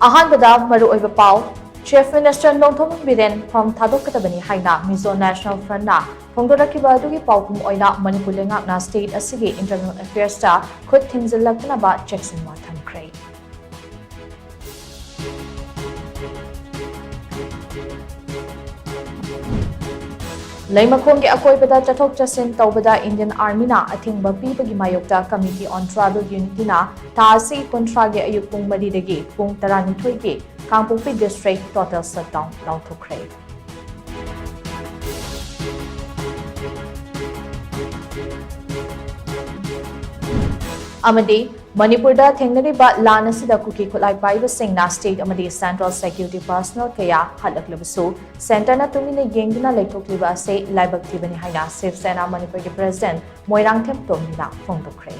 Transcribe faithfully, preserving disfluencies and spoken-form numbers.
ꯑꯍꯥꯟꯕꯗ ꯃꯔꯨꯑꯣꯏꯕ ꯄꯥꯎ, Chief Minister ꯅꯣꯡꯊꯣꯝꯕꯝ ꯕꯤꯔꯦꯟ ꯐꯝ ꯊꯥꯗꯣꯛꯀꯗꯕꯅꯤ ꯍꯥꯏꯅ Mizo National Frontꯅ ꯐꯣꯡꯗꯣꯔꯛꯈꯤꯕ ꯑꯗꯨꯒꯤ ꯄꯥꯎꯈꯨꯝ ꯑꯣꯏꯅ ꯃꯅꯤꯄꯨꯔ ꯂꯩꯉꯥꯛꯅ state ꯑꯁꯤꯒꯤ internal affairsꯇ ꯈꯨꯠ ꯊꯤꯡꯖꯤꯜꯂꯛꯇꯅꯕ ꯆꯦꯛꯁꯤꯟꯋꯥ ꯊꯝꯈ꯭ꯔꯦ꯫ ꯂꯩꯃꯈꯣꯡꯒꯤ ꯑꯀꯣꯏꯕꯗ ꯆꯠꯊꯣꯛ ꯆꯠꯁꯤꯟ ꯇꯧꯕꯗ Indian Armyꯅ ꯑꯊꯤꯡꯕ ꯄꯤꯕꯒꯤ ꯃꯥꯌꯣꯛꯇ Committee on Tribal Unityꯅ ꯊꯥ ꯑꯁꯤꯒꯤ ꯀꯨꯟꯊ꯭ꯔꯥꯒꯤ ꯑꯌꯨꯛ ꯄꯨꯡ ꯃꯔꯤꯗꯒꯤ ꯄꯨꯡ ꯇꯔꯥꯅꯤꯊꯣꯏꯒꯤ ꯀꯥꯡꯄꯣꯛꯄꯤ district total shutdown ꯂꯥꯎꯊꯣꯛꯈ꯭ꯔꯦ꯫ ꯑꯃꯗꯤ ꯃꯅꯤꯄꯨꯔꯗ ꯊꯦꯡꯅꯔꯤꯕ ꯂꯥꯟ ꯑꯁꯤꯗ ꯀꯨꯀꯤ ꯈꯨꯠꯂꯥꯏ ꯄꯥꯏꯕꯁꯤꯡꯅ state ꯑꯃꯗꯤ central security personnel ꯀꯌꯥ ꯍꯥꯠꯂꯛꯂꯕꯁꯨ, centreꯅ ꯇꯨꯃꯤꯟꯅ ꯌꯦꯡꯗꯨꯅ ꯂꯩꯊꯣꯛꯂꯤꯕ ꯑꯁꯤ ꯂꯥꯏꯕꯛ ꯊꯤꯕꯅꯤ ꯍꯥꯏꯅ ꯁꯤꯕ ꯁꯦꯅꯥ ꯃꯅꯤꯄꯨꯔꯒꯤ president ꯃꯣꯏꯔꯥꯡꯊꯦꯝ ꯇꯣꯝꯕꯤꯅ ꯐꯣꯡꯗꯣꯛꯈ꯭ꯔꯦ꯫